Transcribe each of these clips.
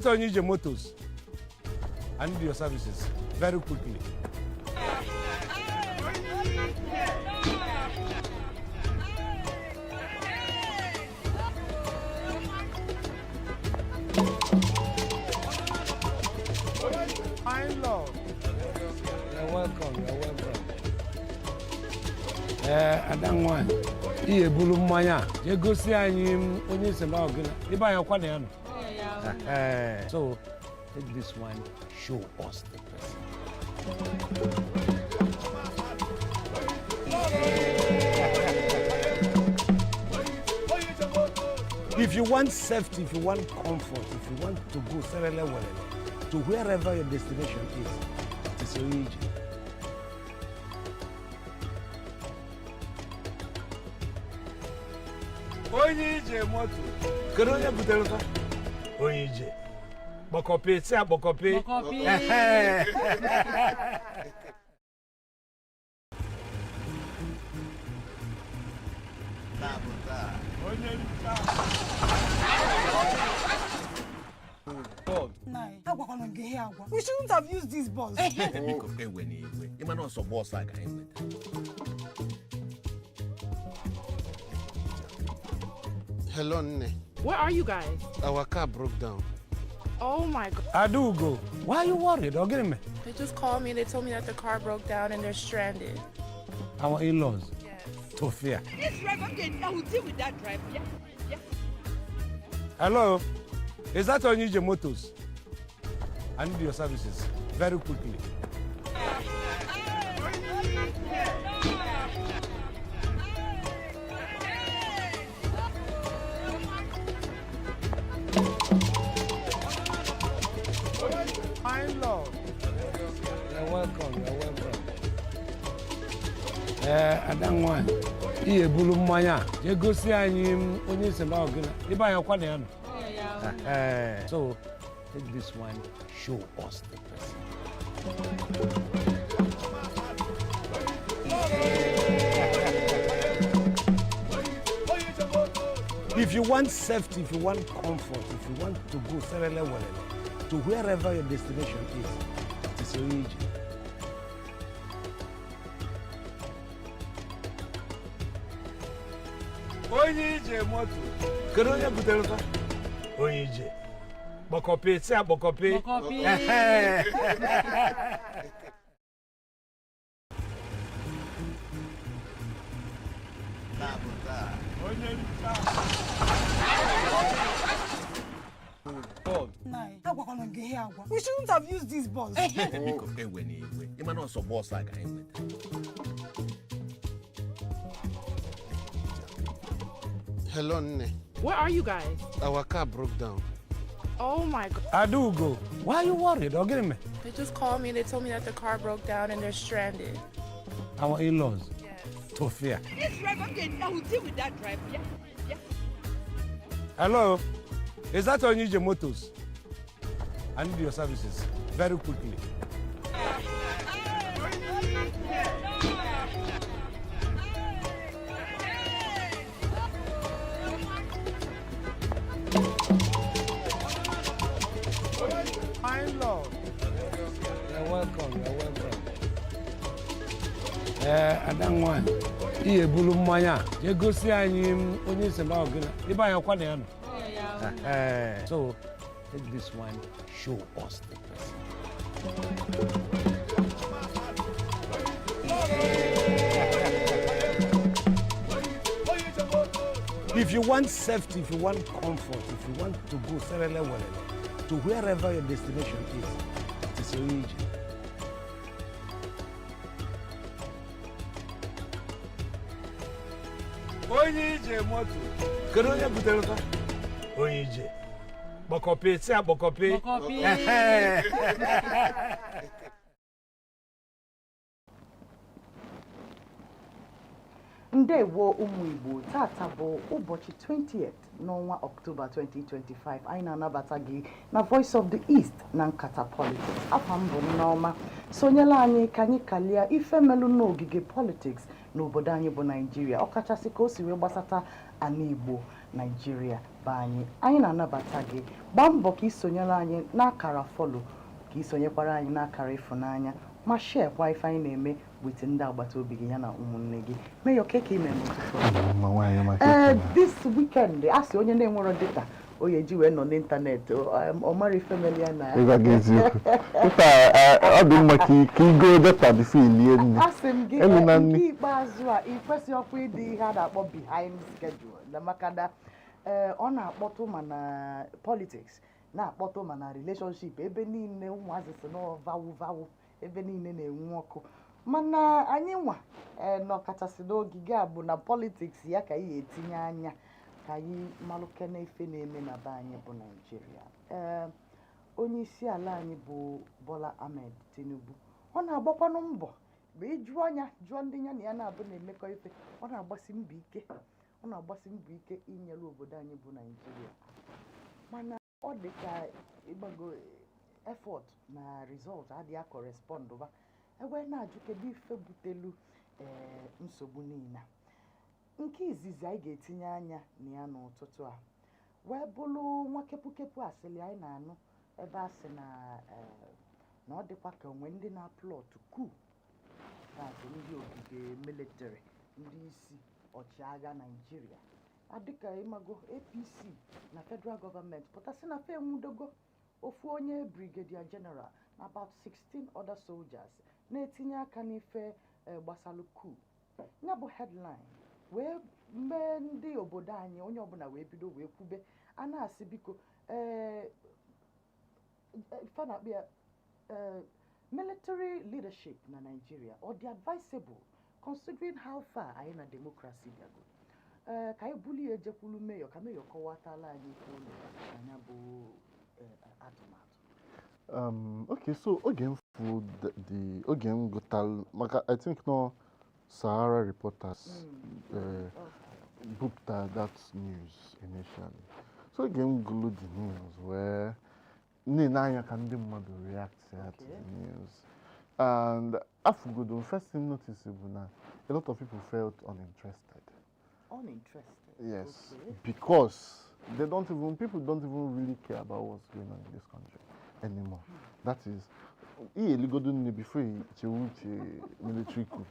Onye Ije Motors. I need your services very quickly. My love. You're welcome. You're welcome. Ee, ada nwanyị, ihe buru mmanya a jee gosi anyị onye si na ọgịna ebe anyị ọkwa na ya nọ. So take this one, show us the person. If you want safety, if you want comfort, if you want to go serele welele to wherever your destination is, it is Onye Ije. Onye Ije Moto. Kedu onye butere ụtọ? Onye Ije. Kpọkọpị, si akpọkọpị. Kpọkọpị. Ehe. Onye ncha. Agwakwana gị ihe agwa. We shouldn't have used this bus. Biko, ewe na iwe, ịma na ọsọ bọọsụ a ka anyị nweta. Hello, Nne. Where are you guys? Our car broke down. Oh my God. Adaugo, why are you worried? Ọ gịnị mere? They just called me. They told me that the car broke down and they're stranded. Our in-laws. Yes. Tofia. This driver, okay, I will deal with that driver. Yeah. Hello, is that Onye Ije Motors? I need your services very quickly. My love. You're welcome. You're welcome. Ee, ada nwanyị, ihe buru mmanya a jee gosi anyị onye si na ọgịna ebe anyị ọkwa na ya nọ. Ehe. So take this one, show us the person. If you want safety, if you want comfort, if you want to go serele welele to wherever your destination is, it is Onye Ije. Onye Ije Moto. Kedu onye butere ụtọ? Onye Ije. Kpọkọpị, si akpọkọpị. Kpọkọpị. Ehe. Onye ncha. Agwakwana gị ihe agwa. We shouldn't have used this bus. Biko, ewe na iwe, ịma na ọsọ bọọsụ a ka anyị nweta. Hello, Nne. Where are you guys? Our car broke down. Oh my God. Adaugo, why are you worried? Ọ gịnị mere? They just called me. They told me that the car broke down and they're stranded. Our in-laws. Yes. Tofia. This driver, okay, I will deal with that driver. Yeah. Hello, is that Onye Ije Motors? I need your services very quickly. My love. You're welcome. You're welcome. Ee, ada nwanyị, ihe buru mmanya a jee gosi anyị onye si na ọgịna ebe anyị ọkwa na ya nọ. Ehe. So take this one, show us the person. If you want safety, if you want comfort, if you want to go serele welele to wherever your destination is, it is Onye Ije. Onye Ije Moto. Kedu onye butere ụtọ? Onye Ije. Kpọkọpị, si akpọkọpị. Kpọkọpị. Ehe. Ndewo, ụmụ Igbo. Tata bụ ụbọchị 20th n'ọnwa Ọktoba 2025. Anyị na-anabata gị na Voice of the East na Nkata Politics. Afa m bụ Nneọma. Sonyela anyị ka anyị kalia ife melụ n'ogige politics. N'obodo anyị bụ Naijiria, ọkachasị ka o si wee gbasata ana Igbo Naijiria bụ anyị, anyị na-anabata gị. Gbaa mbọ ka isonyere anyị n'akara follow, ka isonyekwara anyị n'akara ịfụnanya, ma share-kwa ife anyị na-eme with ndị agbata obi gị ya na ụmụnne gị. Mayor, keke ime n'ụtụtụ a? Mma nwaanyị maka Ee, ekele. this weekend, a sị onye na-enwero data o ya eji wee nọ n'ịntanetị, ọ mara ife mere ya na Ịgwa gị eziokwu kịta, ọ dị mma ka ị goo data before i lie nri. Asị m gị, Elu na nke nri. ikpeazụ a, ị kwesịghị ọkwa ịdị ihe a na-akpọ behind schedule na, maka na ọ na-akpọtụ ma na politics, na-akpọtụ ma na relationship, ebe niile ụmụazị si na vawu vawu, ebe niile na-enwu ọkụ. Mana anyị nwa nọkachasị n'ogige a bụ na politics ya ka anyị etinye anya, ka anyị malụkene ife na-eme na be anyị bụ Naijiria. Onye isi ala anyị bụ Bola Ahmed Tinubu, ọ na-agbakwanụ mbọ. Mgbe ị jụọ anya, jụọ ndị ya na ya na-abụ na-emekọ ife, ọ na-agbasi mbọ ike, ọ na-agbasi mbọ ike inyere obodo anyị bụ Naijiria, mana ọ dị ka ịgbago effort na result adịghị correspond ba. Ebe na-ajụ, kedu ife butelu nsogbu niile a? Nke izizi anyị ga-etinye anya na ya n'ụtụtụ a wee bụrụ nwa kepụkepụ asịrị anyị na-anụ ebe a sị na na ọ dịkwa ka onwe ndị na-plot coup, that's ndị ogige military, ndị isi ọchịagha Naijiria, adịka ịmago APC na federal gọọmenti pụtasị na fa enwudogo ofu onye brigadier general na about 16 other soldiers na-etinye aka n'ife gbasalụ coup. Ya bụ headline wee mee ndị obodo anyị, onye ọbụla wee bido wee kwube, a na-asị biko, ee ife na-akpọ ya military leadership na Nigeria, ọ dị advisable considering how far anyị na democracy bịago? Ka anyị bulie ejekwulu Mayor, ka Mayor kọwatala anyị ife ụlọ na ya bụ atụmatụ. Okay, so oge m fụ the oge m gụtalụ maka, I think no Sahara Reporters bupụta that news initially. So oge m gụlụ the news wee na-ene anya ka ndị mmadụ react ya to the news. And afụgodo, first thing notice bụ na a lot of people felt uninterested. Uninterested? Yes, because they don't even people don't even really care about what's going on in this country anymore. That is, ihe eligodo nne before ichewe uche military coup.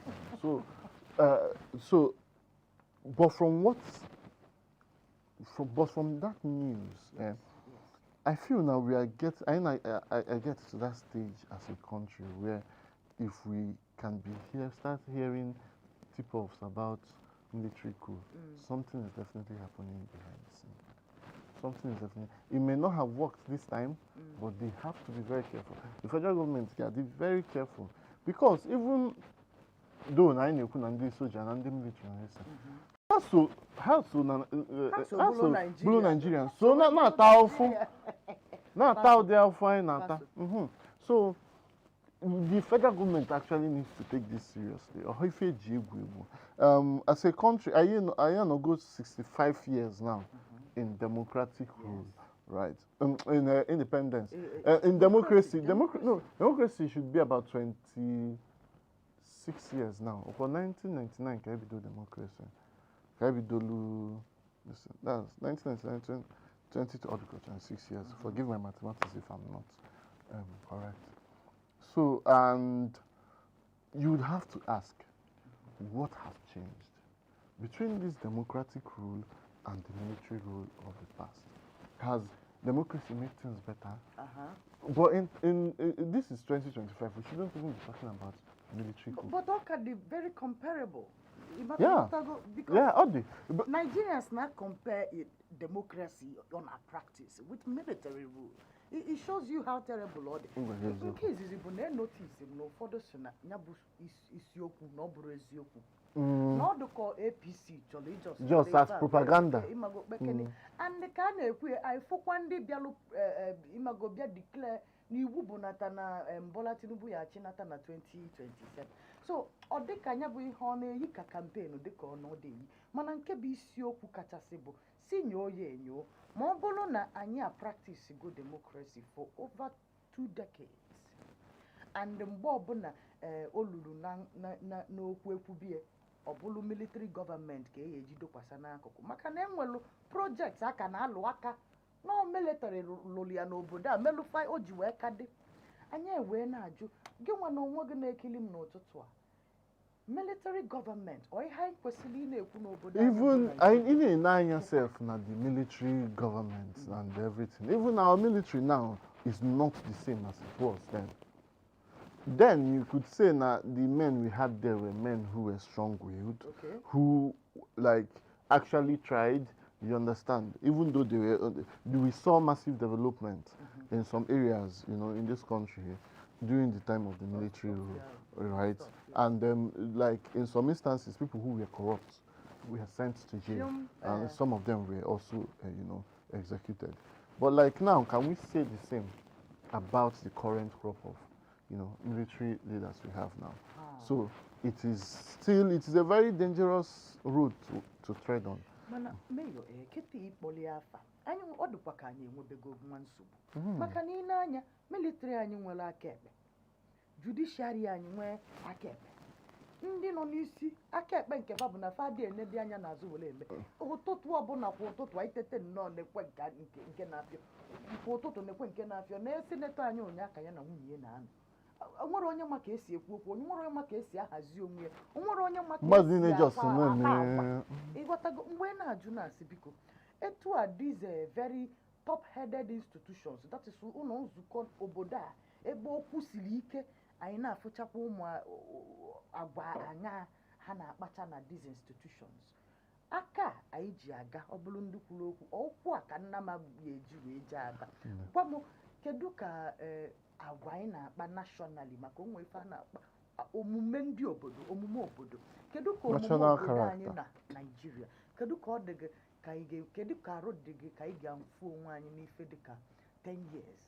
So, but from what, from but from that news, I feel now we are get I get to that stage as a country where if we can be here start hearing tip-offs about military coup, something is definitely happening behind the scene. Something is definitely. It may not have worked this time, but they have to be very careful. The federal government can be very careful because even though na anyị na-ekwu na ndị soja na ndị military na-ese ha so na Ha so ha bụrụ so Nigeria. bụrụ Nigerian, so na-ata ahụfụ, na-ata ụdị ahụfụ anyị na-ata. So the federal government actually needs to take this seriously. Ọ ife eji egwu egwu. As a country, anyị anọgo 65 years now in democratic rule, right? In independence. In democracy, no, democracy should be about 26 years now. For 1999, ka ebido democracy. Ka ebidolu, listen, that's 1999, 20, 20 to 26 years. Forgive my mathematics if I'm not correct. So, and you would have to ask, what has changed between this democratic rule and the military rule of the past? Has democracy made things better? But in this is 2025. We shouldn't even be talking about military coup. But all can be very comparable. Because Yeah, Audi. But Nigerians now compare it, democracy on our practice with military rule. It shows you how terrible ọ dị. Ngwa. Nke izizi bụ na enotice m na ụfọdụ si na ya bụ isiokwu na ọ bụrụ eziokwu. Na ọ dịka APC chọrọ ijust Just as propaganda. Ịmago kpekene and ka a na-ekwu ya, anyị fụkwa ndị bịalụ ịmago bịa declare na iwu bụ nata na Bola Tinubu ya achịnata na 2027. So ọ dịka ya bụ ihe ọ na-eyi ka campaign, dịka ọ na ọ dị eyi. Mana nke bụ isiokwu kachasị bụ si nyoo ya enyo, ma ọ bụrụ na anyị a practice go democracy for over 2 decades and mgbe ọbụla o luru na n'okwu ekwubie Ọ bụrụ military gọọmenti ka e eji dokwasa n'akụkụ, maka na enwelu project aka na-alụ aka nọọ military lụrụ ya n'obodo a melụfa o ji wee ka dị. Anyị ewee na-ajụ gị nwa na onwe gị na-ekili m n'ụtụtụ a, military gọọmenti ọ ihe anyị kwesịrị ị na-ekwu n'obodo anyị bụ Even I Nigeria? Even now yourself now, the military government and everything. Even our military now is not the same as it was then. Then you could say that the men we had there were men who were strong-willed, who like actually tried. You understand? Even though they were, we saw massive development in some areas in this country during the time of the military rule, right? And like in some instances, people who were corrupt were sent to jail, and some of them were also executed. But like now, can we say the same about the current crop of military leaders we have now? So it is a very dangerous road to tread on. Mana meyo ee kịta ịkpọli afa anyị, ọ dịkwa ka anyị enwebego nwa nsogbu, maka na ị na-anya military anyị nwere aka ekpe, judiciary anyị nwee aka ekpe, ndị nọ n'isi aka ekpe nke fa bụ na fa dị enedi anya n'azụ were eme. Ụtụtụ ọbụla, kwa ụtụtụ anyị tete nnọọ, na-ekwe nke na-afịọ kwa ụtụtụ, na-ekwe nke na-afịọ na senator anyị ụnyaahụ ka ya na nwunye ya na-anọ. O nwere onye ma ka esi ekwu okwu, onye nwere onye ma ka esi ahazi onwe ya, o nwere onye ma ka Mmadụ esi niile just akpa na-eme. agwa. Ịghọtago? Mgbe ị na-ajụ na-asị, biko, etu a these very top headed institutions, that is ụlọ nzukọ obodo a ebe okwu siri ike, anyị na-afụchakwa ụmụ agwa anya ha na-akpacha na these institutions. Aka a anyị ji aga, ọ bụrụ ndị kwuru okwu okwu a ka nna m ga-eji wee jee Aba. Gwa m, kedu ka agwa anyị na-akpa nationally, maka onwe ife a na-akpa omume ndị obodo, omume obodo, kedu ka omume National obodo anyị character. na Naijiria, kedu ka ọ dị gị ka anyị ga, kedu ka arụ dị gị ka anyị ga-afụ onwe anyị n'ife dị ka 10 years,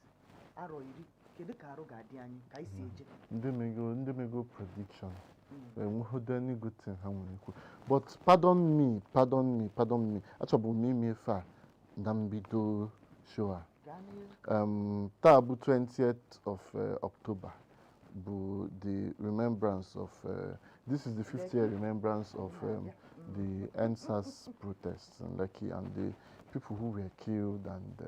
arọ 10, kedu ka arụ ga-adị anyị ka anyị si eje? Ndị mego prediction enweghị any good thing ha nwere ikwu. But pardon me, pardon me, pardon me, achọbụ m ime ife a na mbido show a. Gaa n'ihu. Taa bụ 20th of October, bụ the remembrance of this is the 50th year remembrance of the EndSARS protests in Lekki and the people who were killed and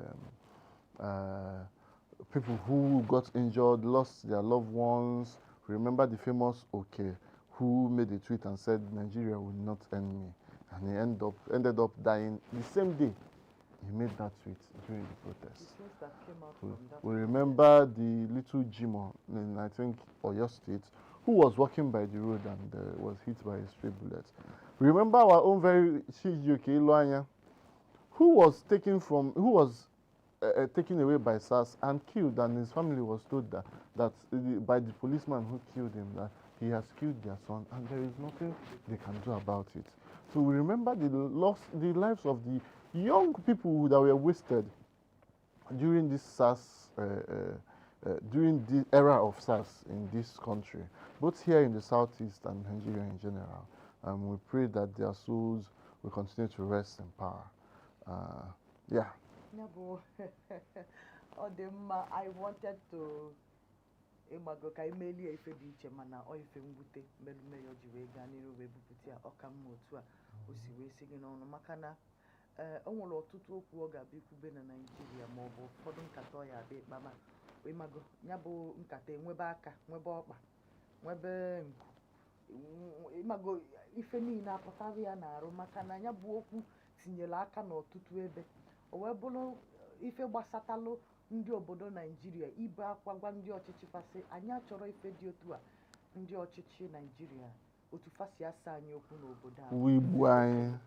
people who got injured, lost their loved ones. Remember the famous Oke who made a tweet and said, "Nigeria will not end me." And he ended up dying the same day he made that tweet during the protest. The things that came out We, from that. we remember the little Jimo in, I think, Oyo State, who was walking by the road and was hit by a stray bullet. Remember our own very Chijioke Iloanya, who was taken away by SARS and killed, and his family was told that by the policeman who killed him that he has killed their son, and there is nothing they can do about it. So we remember the lives of the young people that were wasted during this SARS, during the era of SARS in this country, both here in the southeast and Nigeria in general. We pray that their souls will continue to rest in power. Yeah. Ya bụ ọ dị mma. I wanted to ịgbago ka imelie ife dị iche, mana ọ ife mwute mmelume ya o ji wee gaa n'iru wee bupụta ya. Ọ ka mma otu a o si wee si gị n'ọnụ, maka na ee, o nwere ọtụtụ okwu ọ ga-abịa ikwube na Naijiria, ma ọ bụ ụfọdụ nkata ọ ya abịa ịkpama. Ịmago ya bụ nkata enwebe aka, nwebe ọkpa, nwebe nku, ịmago ife niile apụtara ya n'arụ, maka na ya bụ okwu tinyere aka n'ọtụtụ ebe. O wee bụrụ ife gbasatalụ ndị obodo Naijiria ibe akwa gwa ndị ọchịchị fasị anyị achọrọ ife dị otu a. Ndị ọchịchị Naijiria, otu fasi asa anyị okwu n'obodo a, Uwe igbu anyị.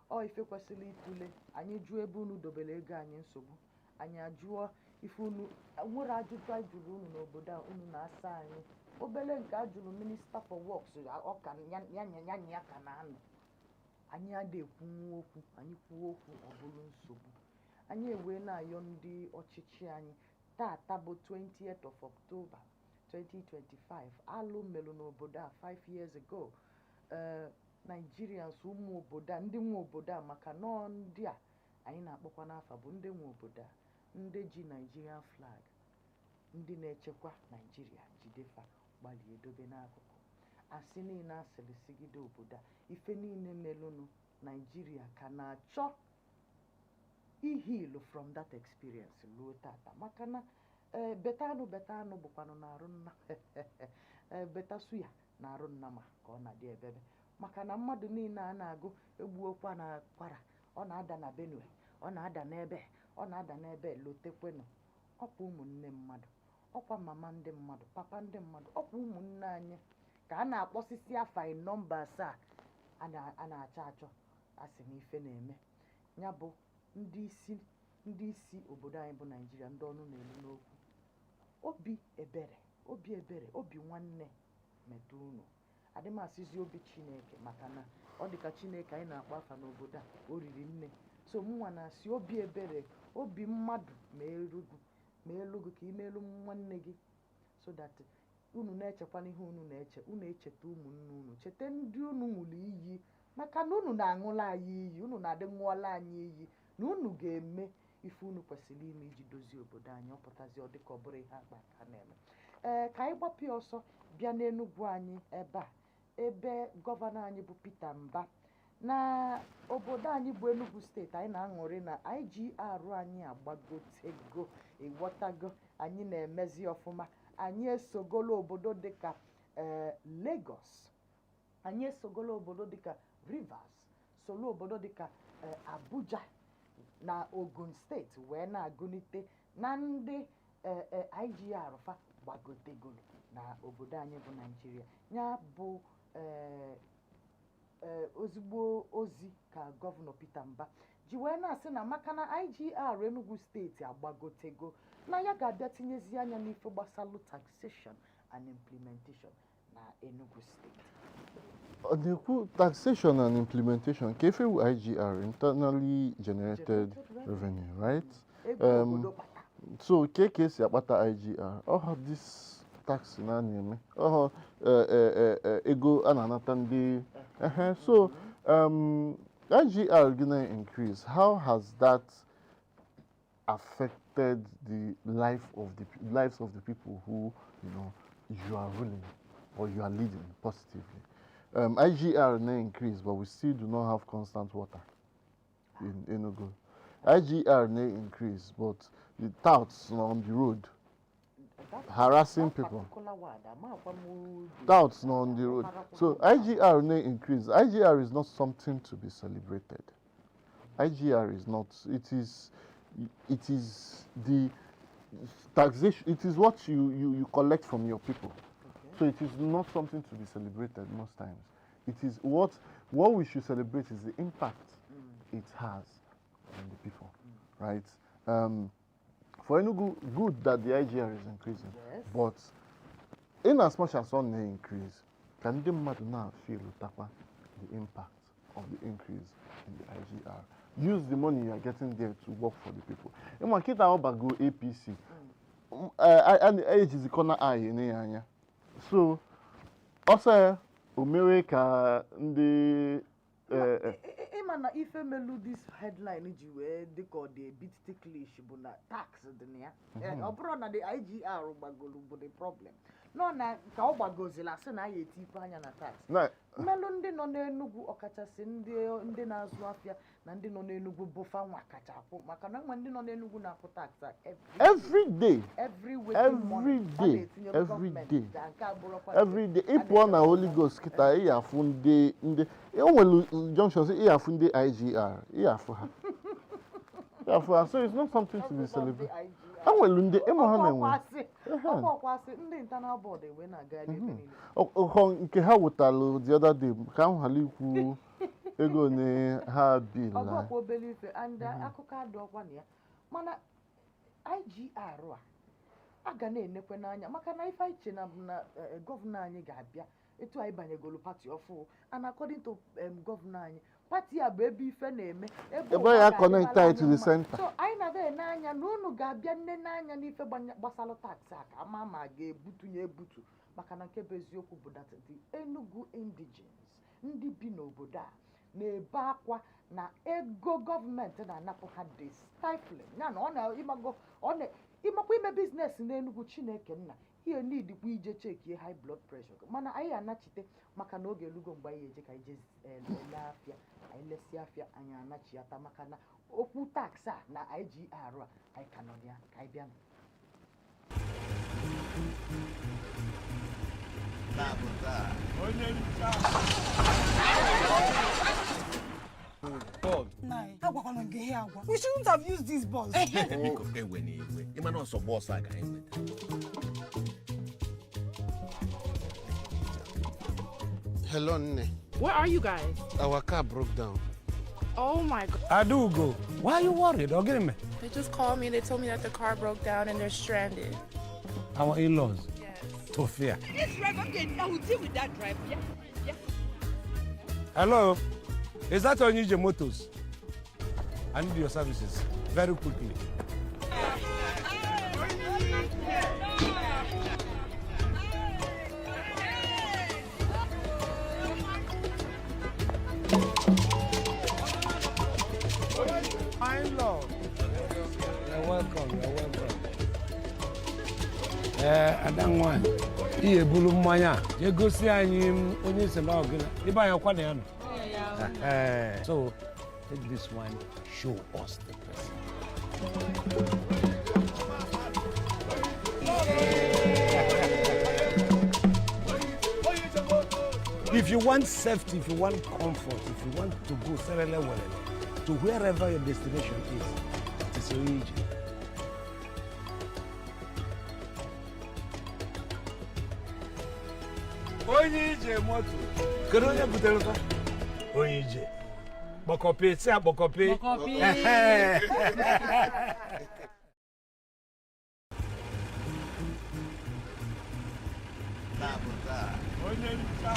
Ọ ife kwesịrị ịtụle. Anyị jụọ ebe unu dobere ego anyị, nsogbu. Anyị ajụọ ife unu nwere, ajụjụ anyị jụrụ unu n'obodo a, unu na-asa anyị obele nke a jụrụ Minister for Works, ọ ka ya ya ya ya ka na-anọ. Anyị adịghị ekwunwu okwu, anyị kwuo okwu ọ bụrụ nsogbu. Anyị ewee na-ayọ ndị ọchịchị anyị tata bụ 20th of October 2025, alụ melụ n'obodo a 5 years ago. Ee, Nigerians, ụmụ obodo a, ndị nwe obodo a, maka nọọ ndị a anyị na-akpọkwa n'afa bụ ndị nwe obodo a, ndị ji Nigerian flag, ndị na-echekwa Naijiria, jidefa, gbalie dobe n'akụkụ. Asị niile asịrị sigide obodo a, ife niile melụnụ, Naijiria ka na-achọ iheal from that experience ruo tata, maka na ee, beta anụ, beta anụ bụkwanụ na-arụ nna, ee, beta suya na-arụ nnama ka ọ na-adị ebebe, maka na mmadụ niile a na-agụ egbuokwa na Kwara, ọ na-ada na Benue, ọ na-ada n'ebe, ọ na-ada n'ebe. Lotekwenụ, ọkwa ụmụnne mmadụ, ọkwa mama ndị mmadụ, papa ndị mmadụ, ọkwa ụmụnne anyị ka a na-akpọsisi afa in numbers a a na-achọ achọ, a sị na ife na-eme ya bụ ndị isi obodo anyị bụ Naijiria, ndị ọnụ na-elu n'okwu, obi ebere, obi ebere, obi nwanne metụ unu. Adị m asịzi obi Chineke, maka na ọ dị ka Chineke anyị na-akpọ afa n'obodo a o riri nne. So mụnwa na-asị obi ebere, obi mmadụ, ma elugu ma elugu ka imelu nwanne gị, so that unu na-echekwa n'ihe unu na-eche, unu echeta ụmụnne unu, cheta ndị unu ṅụrụ iyi, maka na unu na-aṅụla anyị iyi, unu na-adị ṅụọla anyị iyi na unu ga-eme ife unu kwesịrị ime iji dozie obodo anyị. Ọ pụtazi, ọ dịka ọ bụrụ ihe akpa ka na-eme. Ee, ka anyị gbapụ ya ọsọ bịa n'Enugwu anyị ebe a, ebe gọvanọ anyị bụ Peter Mba. Na obodo anyị bụ Enugu Steeti, anyị na-aṅụrị na IGR anyị agbagotego. Ịghọtago, anyị na-emezi ọfụma. Anyị esogolo obodo dịka ee Lagos, anyị esogolo obodo dịka Rivers, solo obodo dịka ee Abuja na Ogun Steeti wee na-agụnite na ndị ee IGR fa gbagotegolo na obodo anyị bụ Naijiria. Ya bụ ee ee ozigbo ozi ka gọvanọ Peter Mba ji wee na-asị na maka na IGR Enugu Steeti agbagotego, na ya ga-abịa tinyezi anya n'ife gbasalụ taxation and implementation na Enugu Steeti. Ọ na-ekwu taxation and implementation ka efe wu IGR, internally generated generated revenue, right? Ego obodo kpata. So ke esi akpata IGR? Ọha this tax na a na-eme, ọha ego a na-anata ndị ehe. So IGR gonna increase. How has that affected the life of the lives of the people who you are ruling or you are leading positively? IGR na increase, but we still do not have constant water in Enugu. IGR na increase, but the touts on the road harassing That people. Particular word, amakwa m Touts on the road. So IGR na increase. IGR is not something to be celebrated. IGR is not. It is the taxation. It is what you collect from your people. So it is not something to be celebrated most times. It is what we should celebrate is the impact it has on the people, right? For Enugu, good that the IGR is increasing, but in as much as ọ na-increase, ka ndị mmadụ na-feel takwa the impact of the increase in the IGR. Use the money you are getting there to work for the people. Ịma kịta ọ bago APC, ejizi corner eye ene ya anya. So ọsọ ya o mewe ka ndị Ịma na ife melu this headline ji wee dị ka ọ dị a bit ticklish bụ na tax dị na ya. Ọ bụrụ na the IGR gbagolu bụ the problem, nọ na ka ọ gbagozila, asị na ya etikwa anya na tax na mmelụ ndị nọ n'Enugwu, ọkachasị ndị na-azụ afịa na ndị nọ n'Enugwu bụ fanwa kacha akwụ, maka na nwe ndị nọ n'Enugwu na-akwụ tax a every day. Every waking Every morning, ha day, na-etinyere every gọọmenti day. na nke abụrụkwa Every day ị pụọ na Holy Ghost kịta, ị afụ ndị e nwere junctions, ị afụ ndị IGR, ị afụ ha, ị afụ ha. So it's not something to be celebrated. E nwere ndị ịma ha na-enwe ọkwakwasị ndị internal board ewe na-agagharị ebe niile. Ọkọ nke ha wetalụ the other day ka m ghara ikwu ego one ha bill. Ọ bụrụkwa obere ife and akụkọ adịọkwa na ya, mana IGR a ga na-enekwe n'anya, maka na ife anyị che na bụ na gọvanọ anyị ga-abịa etu anyị banyegolu party ọfụ, and according to gọvanọ anyị, party a bụ ebe ife na-eme, ebe Ebe ụwa ya ga-adịbara connect anyị to anyị the mma. center. So anyị na-abịa ene anya na unu ga-abịa nne n'anya n'ife gbasalụ tax a, ka ama ma ga-ebutu ya ebutu, maka na nke bụ eziokwu bụ that the Enugu indigenes, ndị bi n'obodo a, na-ebe akwa na ego gọọmenti na-anapụ ha dị stifling, ya na ọ na ịmago ọ na ịmakwa ime business n'Enugu. Chineke nna, Ihe nidikwa ije chekie high blood pressure gị. Mana anyị anachite maka na oge elugo mgbe anyị eje ka anyị jee lee afịa. Anyị lesịa afịa, anyị anachiata maka na okwu tax a na IGR a anyị ka nọ ya. Ka anyị bịa. Onye ncha. Nai, agwakwana gị ihe agwa. We shouldn't have used this bus. Biko, ewe n'iwe. Ịma na ọsọ bọọsụ a ka anyị nweta. Hello, nne. Where are you guys? Our car broke down. Oh my God. Adaugo, why are you worried? Ọ gịnị mere? They just called me and they told me that the car broke down and they're stranded. Our in-laws. Yes. Tufia. This driver, okay, I will deal with that driver. Yeah. Hello, is that Onije Motors? I need your services very quickly. My lord. You're welcome, you're welcome. Ee, ada nwanyị, ị ebulu mmanya a jee gosi anyị onye si na ọgịna ebe anyị ọkwa na ya nọ. So take this one, show us the president. If you want safety, if you want comfort, if you want to go serele welele to wherever your destination is, it is Onije. Onye ije moto. Kedu onye butere fa? Onye ije. Kpọkọpị, si akpọkọpị. Kpọkọpị. Ehe. Onye ncha.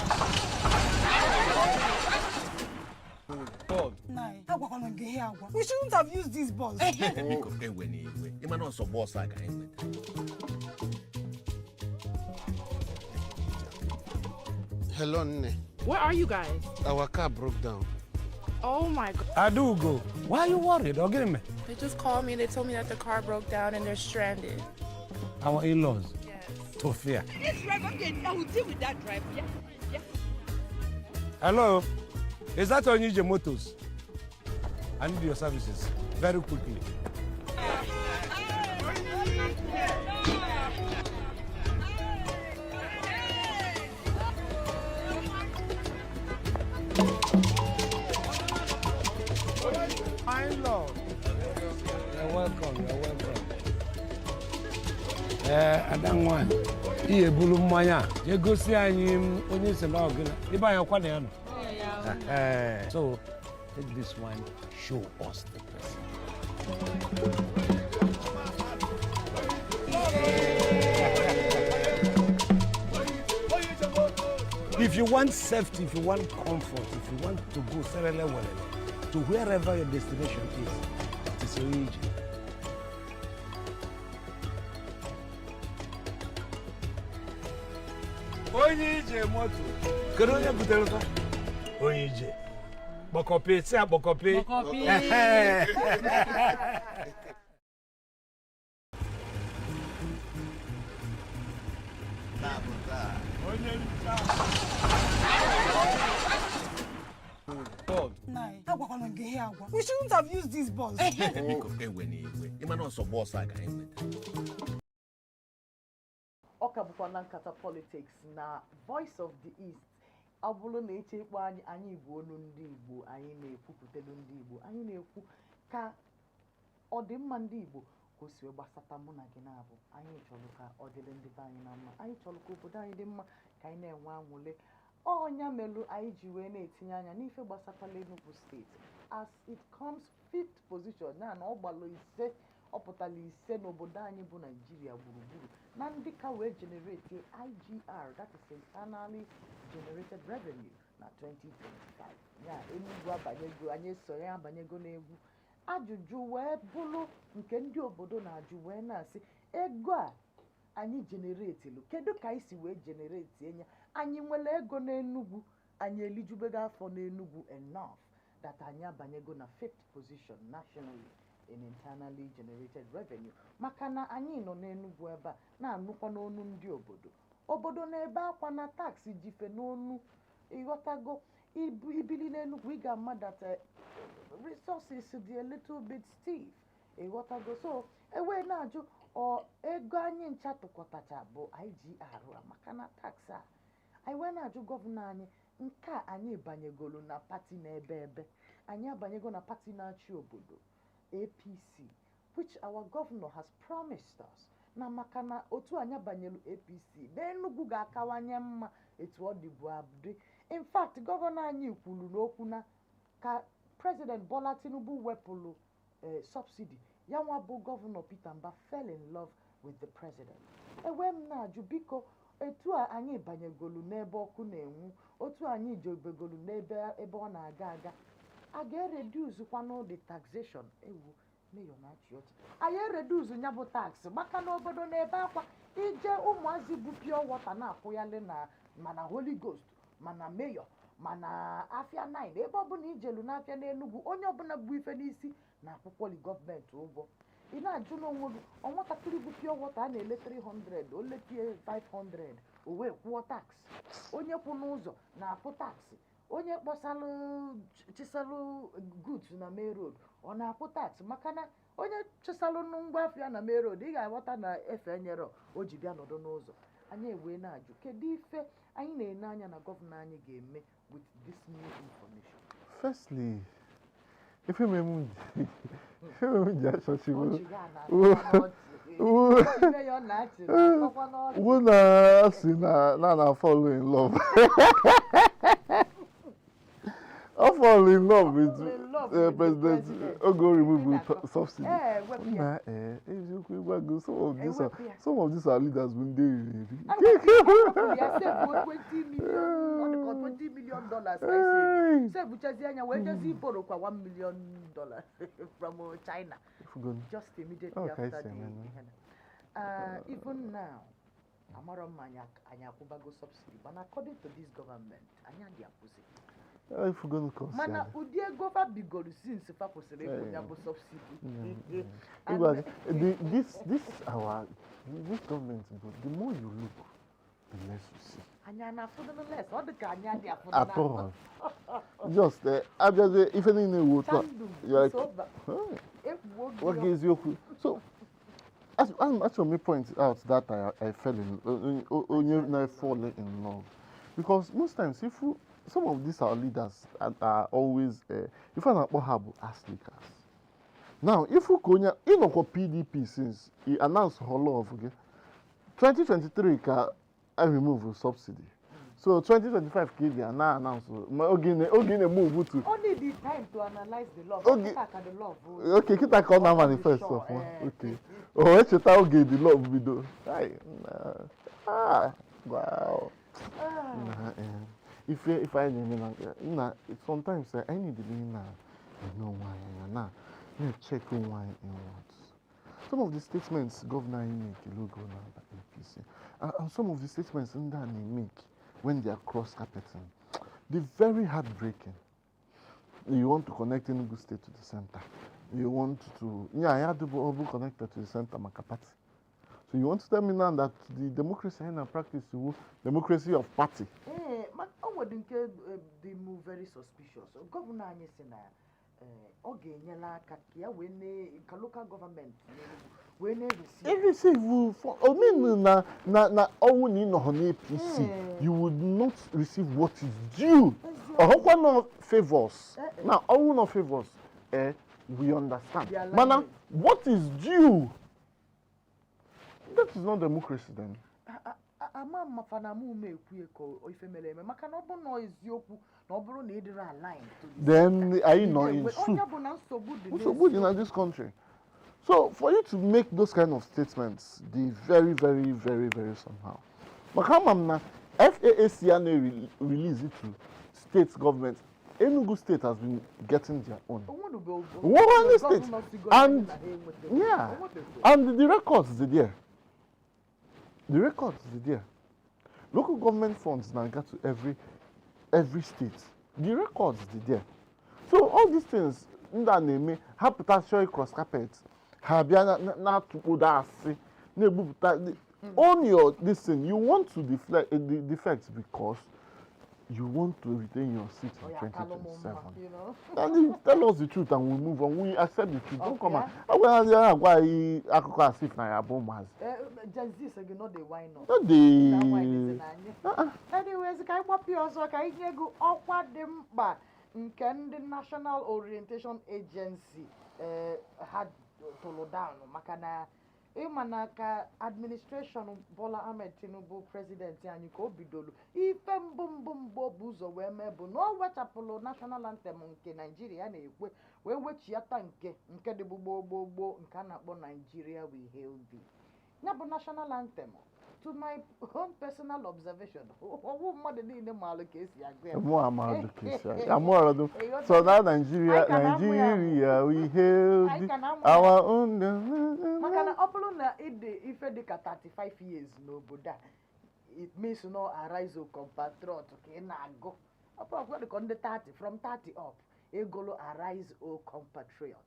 Nai, agwakwana gị ihe agwa. We shouldn't have used this bus. Biko, ewe n'iwe. Ịma na ọsọ bọọsụ a ka anyị nweta. Hello, nne. Where are you guys? Our car broke down. Oh my God. Adaugo, why are you worried? Ọ gịnị mere? They just called me and they told me that the car broke down and they're stranded. Our in-laws. Yes. Tufia. This driver, okay, I will deal with that driver. Yeah. Hello, is that Onije Motors? I need your services very quickly. My lord. You're welcome, you're welcome. Ee, ada nwanyị, ị ebulu mmanya a jee gosi anyị onye si na ọgịna ebe anyị ọkwa na ya nọ. So take this one, show us the president. If you want safety, if you want comfort, if you want to go serele welele to wherever your destination is, it is Onije. Onye ije moto. Kedu onye butere fa? Onye ije. Kpọkọpị, si akpọkọpị. Kpọkọpị. Ehe. Onye ncha. Nai, agwakwana gị ihe agwa. We shouldn't have used this bus. Biko, ewe n'iwe. Ịma na ọsọ bọọsụ a ka anyị nweta. Ọ ka bụkwa na Nkata Politics na Voice of the East. Ọ bụrụ na eche ịkpọ anyị, anyị bụ onu ndị Igbo. Anyị na-ekwupụtelu ndị Igbo, anyị na-ekwu ka ọdịmma ndị Igbo ka o si wee gbasata mụ na gị na-abụ. Anyị chọrọ ka ọ dịrị ndị be anyị na mma, anyị chọrọ ka obodo anyị dị mma, ka anyị na-enwe anwụle. Ọnya melụ anyị ji wee na-etinye anya n'ife gbasatala Enugu Steeti as it comes fifth position na ọ gbalụ 5, ọ pụtara 5 n'obodo anyị bụ Naijiria gburugburu na ndị ka wee generate IGR, that is internally generated revenue, na 2025 ya. Enugu abanyego, anyị esonye abanyego n'egwu. Ajụjụ wee bụrụ nke ndị obodo na-ajụ wee na-asị, ego a anyị generatelu, kedu ka anyị si wee generate enya? Anyị nwere ego n'Enugu? Anyị elijubego afọ n'Enugu enough that anyị abanyego na fifth position nationally? in internally generated revenue, maka na anyị nọ n'Enugu ebe a na-anụkwa n'onu ndị obodo. Obodo na-ebe akwa na tax jife n'onu. Ịghọtago? Ibili n'Enugu, ị ga-ama that resources dị a little bit stiff. Ịghọtago? So ewee na-ajụ, ọ ego anyị ncha tụkọtacha bụ IGR a, maka na tax a anyị wee na-ajụ gọvanọ anyị nke a, anyị banyegolu na party n'ebe ebe anyị abanyego na party na-achị obodo, APC, which our governor has promised us na maka na otu anyị abanyelu APC n'Enugu ga-akawanye mma etu ọ dịbu abụdị. In fact, gọvanọ anyị kwuru n'okwu na ka President Bola Tinubu wepụrụ subsidy, ya nwa bụ gọvanọ Peter Mba fell in love with the president. Ewee m na-ajụ, biko, etu a anyị banyegolu n'ebe ọkụ na-enwu, otu anyị jebegolu n'ebe ebe ọ na-aga aga, a ga-ereduce kwanụ the taxation? Ewu, mayor na-achị ọchị. Anyị ereduce ya bụ tax, maka na obodo na-ebe akwa. Ije ụmụazị bụ pure water na-akwụghalị na mana Holy Ghost, mana mayor, mana afịa 9, ebe ọbụla ijelu n'afịa n'Enugwu, onye ọbụla bụ ife n'isi na-akwụkwọli gọọmenti ụgwọ. Ị na-ajụ n'onwe gị, ọ nwatakịrị bụ pure water a na-ele 300, o letie 500, o wee kwụọ tax. Onye kwụ n'ụzọ na-akwụ tax, onye kpọsalụ chisalụ goods na main road, ọ na-akwụ tax, maka na onye chisalụ ngwa afịa na main road, ị ga-aghọta na efe nyere o ji bịa nọdụ n'ụzọ. Anyị ewee na-ajụ, kedu ife anyị na-ene anya na gọvanọ anyị ga-eme with this new information? Firstly, ife m ji achọchi bụ Ọchị ga na-atọkwa n'ọchị. Ife ya ọ na-achị na-atọkwa n'ọchị. Wụ na asị na fall in love. I fall in love with Fall in love with the President president. Ogo remove Ị subsidy. Ee, wepụ ya. Na eziokwu ịgwago, some of these are, Ewepụ ya. some of these our leaders bụ ndị riri eri. Ewepụrụ ya, save 20 million, ọ dị ka $20 million ka Hey! esi sebuchazi anya wee jezi borrow kwa $1 million from China Ifugonu. just immediately Ọ ka after esi the eme na. ihe na. Even now, amarọ m anyị akwụbago subsidy, mana according to this government, anyị adị akwụsị. Ifugonu ka o si Mana adị. ụdị ego fa bigoro since fa kwụsịrị ịkwụ ya bụ subsidy. Ịgwa gị, this our this government bụ, the more you look, the less you see. Anyị a na-afụdụ less, ọ dị ka anyị adị afụdụ. At all. Just abịazie ife niile wu otu a. Chandum, You're it's like, over. "Huh?" Ekwuo gị. What eziokwu? So as actually me point out that I fell in onye na fall in love, because most times if you, some of these our leaders are always if a na-akpọ ha bụ ass lickers. Now if ka onye ịnọkwa PDP since he announce her love gị 2023 ka I remove subsidy, so 2025 ka ị bịa na announce ma oge na-move to Only the time to analyze the love. Kịta ka the love. Okay, kịta ka ọ na-manifest Sure, ọfụma. eh. Okay, o wee cheta oge the love bido. Ai, na- ah, wow. Na, ife anyị na-eme na nna, sometimes anyị need na ene onwe anyị anya na na-check onwe anyị inwards. Some of the statements governor anyị make logo na APC and some of the statements ndị a na-make when they are cross carpeting, they very heartbreaking. You want to connect Enugu State to the center. You want to, yeah, I had to be connected to the center maka party. So you want to tell me now that the democracy in practice, democracy of party? Ee, ma o nwere nke dị mụ very suspicious. Gọvanọ anyị si na ọ ga-enyere aka ka ya wee na ka local gọọmenti n'Enugu wee na-eresi Receive for, I mean, na ọnwụ na ị nọ n'APC, you would not receive what is due. Ọhụkwa no favors. Eh, eh. Now ọnwụ no favors, we understand. The alignment. Mana what is due? That is not democracy then. Ama mmafa na mụ ume ekwu ka ife mere eme, maka na ọ bụ na eziokwu na ọ bụrụ na ị dịrị align to the Then center, anyị nọ ị in ga-enwe- soup. Onye bụ na nsogbu dị. Nsogbu dị na this country. So for you to make those kind of statements, dị very, very, very, very somehow. Maka ama m na FAAC a na-release it to state government. Enugu State has been getting their own. Onwere state. And yeah, and the records dị there. The records dị there. Local government funds now get to every state. The records dị there. So all these things Ndị a na-eme ha pụta chọọ cross carpet, ha bịa na-atụkpodo asị na-egbupụta. Own your this thing. You want to deflect the defect because you want to retain your seat in Ọ ya akalụ m mma, 2027. you know. And you tell us the truth and we move on. We accept the truth. Don't come Okay. and agwa ya agwa anyị akụkọ as if na ya bụ ụmụazị. Gen Z sị gị no dey whine us. No dey. Na nwaanyị dị n'anya. Anyways, ka anyị gbapụ ya ọsọ ka anyị nye gị ọkwa dị mkpa nke ndị National Orientation Agency ha tụrụ down, maka na ịma na ka administration Bola Ahmed Tinubu, president anyị, ka o bidolu ife mbụ mbụ mbụ o bụ ụzọ wee mee bụ na o wechapụrụ national anthem nke Naijiria na-ekwe, wee wechiata nke dịbụ gboo gboo gboo, nke a na-akpọ "Nigeria We Hail Thee". Ya bụ national anthem, to my own personal observation, ọwụ mmadụ niile maalụ ka esi agụ ya. Mụ amaradụ ka esi agụ. Amụaradụ. So na Nigeria, Anyị ka na-amụ ya amụ. Nigeria we hail Anyị thee, ka na-amụ ya. our own. Maka na ọ bụrụ na ịdị ife dịka 35 years n'obodo a, it means no "Arise O Compatriot" ka ị na-agụ. Ọ bụrụ dịka ndị 30, from 30 up, ịgụlụ "Arise O Compatriot".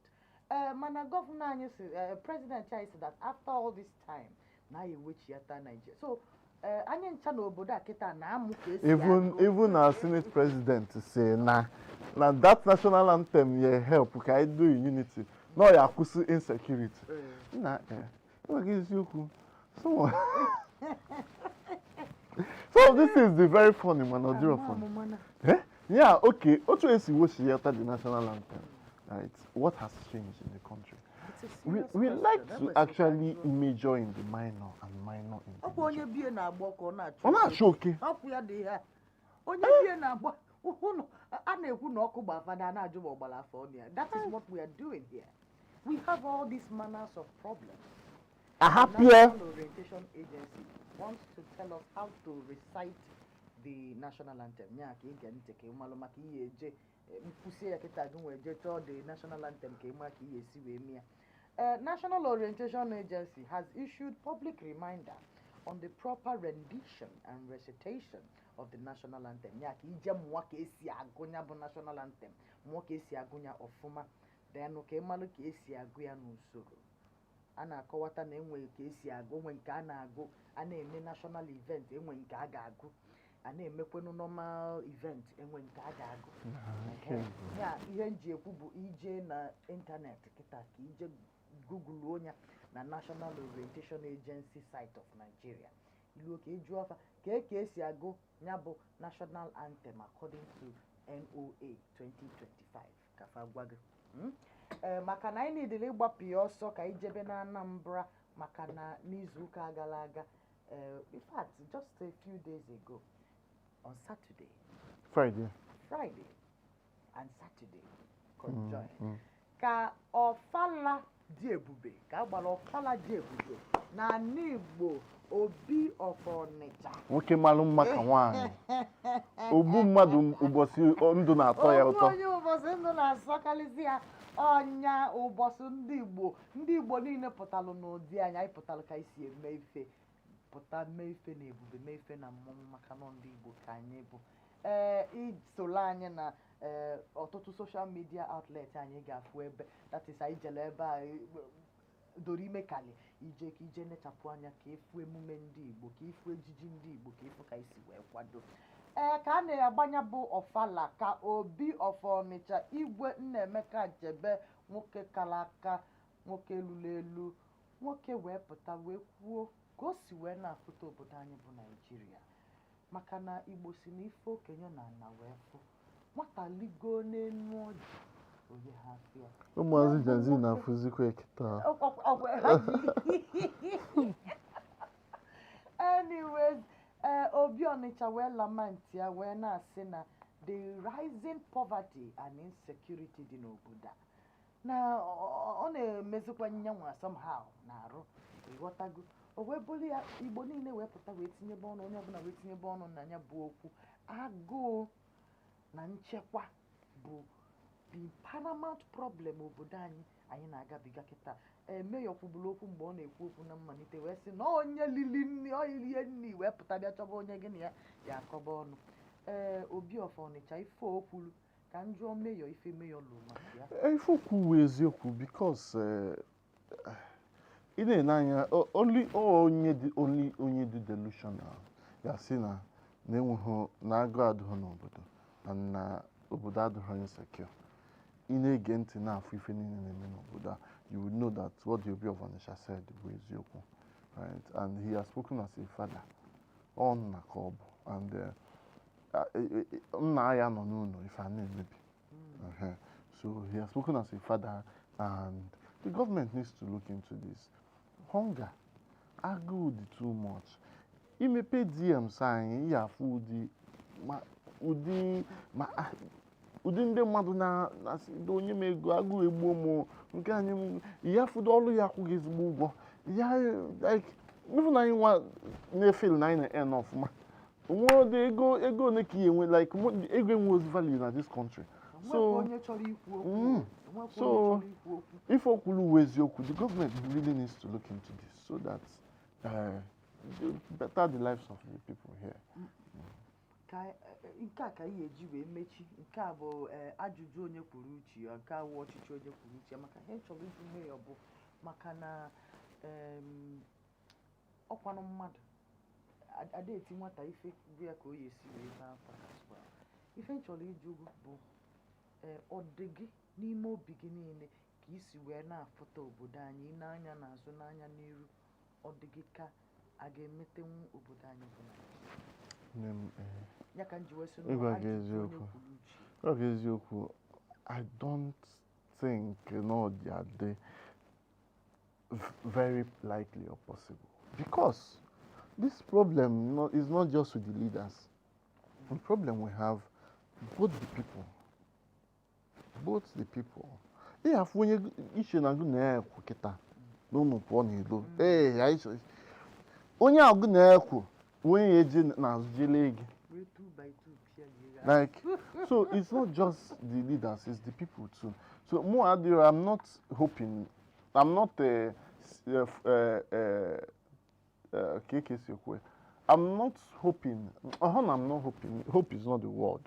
Ee, mana governor anyị si, president anyị si that after all this time na ya ewechiata Nigeria. So anyị ncha n'obodo a kịta na-amụ ka esi Even agụ. Even our Senate president say na that national anthem ye help ka anyị do in unity, na ọ ya akwụsị insecurity. Na enweghị eziokwu. So this is the very funny, mana ọ dịrọ funny. Mana Eh? Yeah, okay. Otu esi wechiata the national anthem, right? What has changed in the country? It's a We, serious we question. like That to was actually major in the minor and minor in the ọkwa major. onye bie na-agba ọkụ, ọ na-achụ Ọ na-achụ oke. Ọkwụ ya dị ha. Onye bie na-agba ụnụ a na-ekwu na ọkụ gba fada, na-ajụ ma ọ gbara afọ ọnụ ya. That is what we are doing here. We have all these manners of problems. The Ahapịa. National Orientation Agency wants to tell us how to recite the national anthem. Ya ka ige ntị ka ị malụ maka ihe eje nkwụsị ya kịta, gị nwee jee chọọ the national anthem ka ị ma ka ihe esi wee mee ya. National Orientation Agency has issued public reminder on the proper rendition and recitation of the national anthem. Ya ka ije mụọ ka esi agụ ya bụ national anthem, mụọ ka esi agụ ya ọfụma, denụ ka ị malụ ka esi agụ ya n'usoro a na-akọwata na enwe ka esi agụ, enwe nke a na-agụ a na-eme national event, enwe nke a ga-agụ a na-emekwenụ normal event, enwe nke a ga-agụ. Ehe. Ya ihe nji ekwu bụ ije na ịntanetị kịta ka ije google ya na National Orientation Agency site of Nigeria, iluo ka ịjụọ afa ka esi agụ ya bụ national anthem according to NOA 2025, ka fa gwa gị. Ee, maka na anyị niile ịgbapụ ya ọsọ ka anyị jebe na Anambra, maka na n'izuụka gara aga, in fact just a few days ago on Saturday, Friday. Friday and Saturday conjoin, ka ọfala dị ebube, ka a gbara ọfala dị ebube n'ala Igbo, Obi of Ọnịcha. Nwoke malụ mma ka nwaanyị. Ogbu mmadụ ụbọchị ndụ na-atọ ya Ogbu ụtọ. Onye ụbọchị ndụ na-asọkarịsị ya ọnya, ụbọchị ndị Igbo, ndị Igbo niile pụtalụ n'ụdị anyị, anyị pụtalụ ka anyị si eme ife, pụta mee ife na ebube, mee ife na mmọnwụ, maka nọ ndị Igbo ka anyị bụ. Ee, isoro anyị na ọtụtụ social media outlet anyị ga-afụ ebe that is anyị jere ebe a doro ime kali ije ka ije nechapụ anya ka efu emume ndị Igbo, ka ifu ejiji ndị Igbo, ka ifu ka isi wee kwado. Ee, ka a na-agbanya bụ ọfala, ka Obi of Ọnịcha, Igwe Nnaemeka Achebe, nwoke kara aka, nwoke lụrụ elu, nwoke wee pụta wee kwuo ka o si wee na-afụta obodo anyị bụ Naijiria, maka na Igbo si na ife okenye na ana wee fụ nwata ligo n'enu ọjị onye ha afịa. Ụmụazị Gen Z na-afụzikwa kịta. Anyways, ee, Obi Ọnịcha wee lament ya wee na-asị na the rising poverty and insecurity dị n'obodo a na ọ na-emezikwa nyanwa somehow na-arụ, ịghọtago? O wee bụrụ ya, Igbo niile wee pụta wee tinyebe ọnụ, onye ọbụla wee tinyebe ọnụ na ya bụ okwu agụụ na nchekwa bụ the paramount problem obodo anyị anyị na-agabiga kịta. Ee, mayor kwuburu okwu mgbe ọ na-ekwu okwu na mmalite wee sị na onye lili nni ọ rie nni wee pụta bịa chọba onye gị na ya ya akọba ọnụ. Ee, Obi of Ọnịcha, ife o kwuru ka Ka m jụọ Mayor ife Mayor lụ maka ya. Ife okwu wụ eziokwu because ị na-ene anya only onye dị only onye dị delusional ya sị na na enweghị na agụụ adịghị n'obodo na obodo adịghị insecure. Ị na-ege ntị na-afụ ife niile na-eme n'obodo a, you would know that what the Obi of Onitsha said bụ eziokwu, right? And he has spoken as a father. Ọ nna ka ọ bụ, and nna ya nọ n'ụlọ ife a na-emebi. So he has spoken as a father, and the government needs to look into this. Hunger, agụụ dị too much. Imepe DMs anyị, ya afụ ụdị ma ụdị ma ụdị ndị mmadụ na-asị ndị onye m ego, agụụ egbuo m, nke anyị ya fụdo ọrụ ya akwụghị ezigbo ụgwọ ya, like even anyị nwa na-efel na anyị na-earn ọfụma, onwe ụdị ego ole ka ị enwe, like ego enwe ozi value na this country. So onye chọrọ ikwu okwu, so if okwulu wụ eziokwu, the government really needs to look into this so that better the lives of the people here. Ka nke a ka anyị eji wee mechi nke a bụ ajụjụ onye kwuru uche ya, nke a wụ ọchịchị onye kwuru uche ya, maka ihe chọrọ ịjụ Mayor bụ maka na ọkwanụ mmadụ ada eti nwata ife bụ ya ka o ya esi wee bee akwa as well. Ife m chọrọ ịjụ bụ ọ dị gị n'ime obi gị niile ka isi wee na-afụta obodo anyị n'anya n'azụ n'anya n'iru, ọ dị gị ka a ga-emetenwu obodo anyị bụ Naịjirịa? Ya ka m ji wee sị na ajụjụ onye kwuru uche. Ịgwa gị eziokwu, I don't think no dị very likely or possible, because this problem is not just with the leaders. The problem we have, both the people. Ị afụ onye iche na gị na-ekwu kịta n'ụlọ pụọ n'ilo, ee, onye ahụ gị na-ekwu onye ya eje n'azụ jele gị. Like, so it's not just the leaders, it's the people too. So more, I'm not hoping, I'm not I'm not hoping, I'm not hoping, hope is not the word,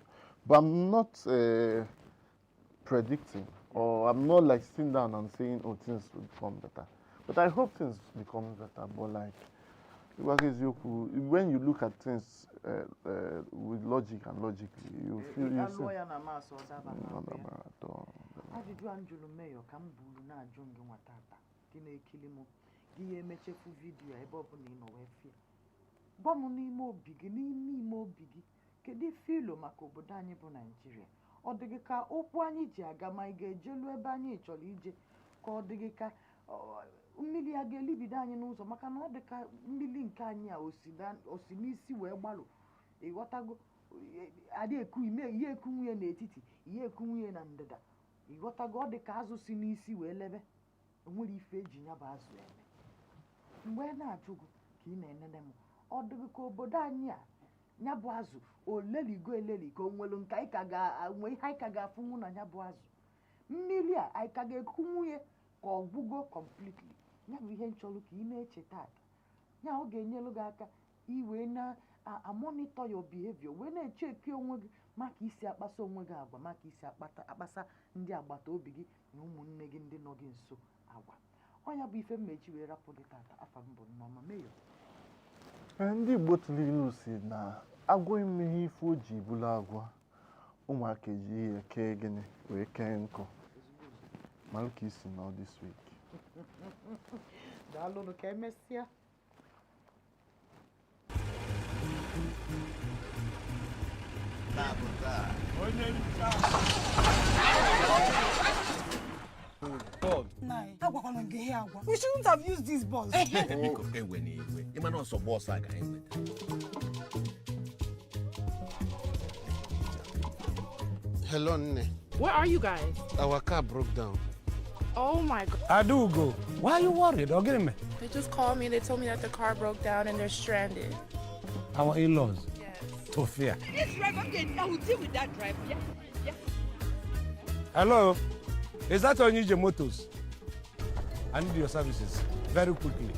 but I'm not predicting, or I'm not like sitting down and saying, oh, things will become better. But I hope things become better, but like, when you look at things with logic and logically, you feel you see. Ajụjụ a m jụrụ Mayor ka m buru na-ajụ gị nwa tata gị na-ekili m gị ya emechefu vidiyo ebe ọ bụla ị nọ wee fie. Gwa m n'ime obi gị, n'ime ime obi gị, kedu ife ilo maka obodo anyị bụ Naịjirịa? Ọ dị gị ka okwu anyị ji aga ma ị ga-ejelu ebe anyị chọrọ ije, ka ọ dị gị ka mmiri a ga-elibido anyị n'ụzọ, maka na ọ dị ka mmiri nke anyị a osi n'isi wee gbalụ, ịghọtago, adị eku ime ihe eku nwunye n'etiti, ihe eku nwunye na ndịda, ịghọtago, ọ dị ka azụ si n'isi wee lebe, enwere ife eji ya bụ azụ eme. Mgbe na-ajụ gị ka ị na-enene m, ọ dị gị ka obodo anyị a ya bụ azụ oleligo eleli, ka o nwere nke anyị ka ga-enwe ihe anyị ka ga-afụnwu na ya bụ azụ, mmiri a anyị ka ga-eku nwunye ka ọ gwụgo completely. Ya bụ ihe nchọrọ ka ị na-eche tata, ya ọ ga-enyelu gị aka iwee na-amonitor your behavior, wee na-echeki onwe gị maka isi akpasa onwe gị agwa, maka isi akpasa ndị agbata obi gị na ụmụnne gị ndị nọ gị nso agwa. Ọ ya bụ ife mmechi wee rapụ gị tata. Afa m bụ Nneọma Mayor. Ndị Igbo tụrụ ilu si na agwọ emeghị ife o ji bụrụ agwọ, ụmụaka eji ihe kee gịnị wee kee nkụ. Malụ ka isi nọ this week. Daalụnụ, ka emesịa. We shouldn't have used this bus. Biko ewe n'iwe, ịma na ọsọ bọọsụ a ka anyị nweta. Hello, Nne. Where are you guys? Our car broke down. Oh my God. Adugo, why are you worried? Or get me? They just called me. They told me that the car broke down and they're stranded. Our in-laws? Yes. Tofia. This driver, I will deal with that driver. Yeah. Yeah. Hello? Is that Onije Motors? I need your services very quickly.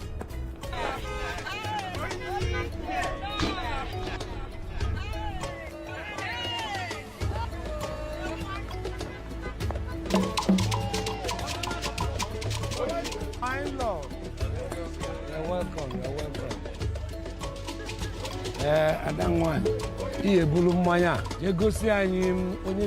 My in-law. You're welcome, you're welcome. Ee, ada nwanyị, ị ebulu mmanya a jee gosi anyị onye.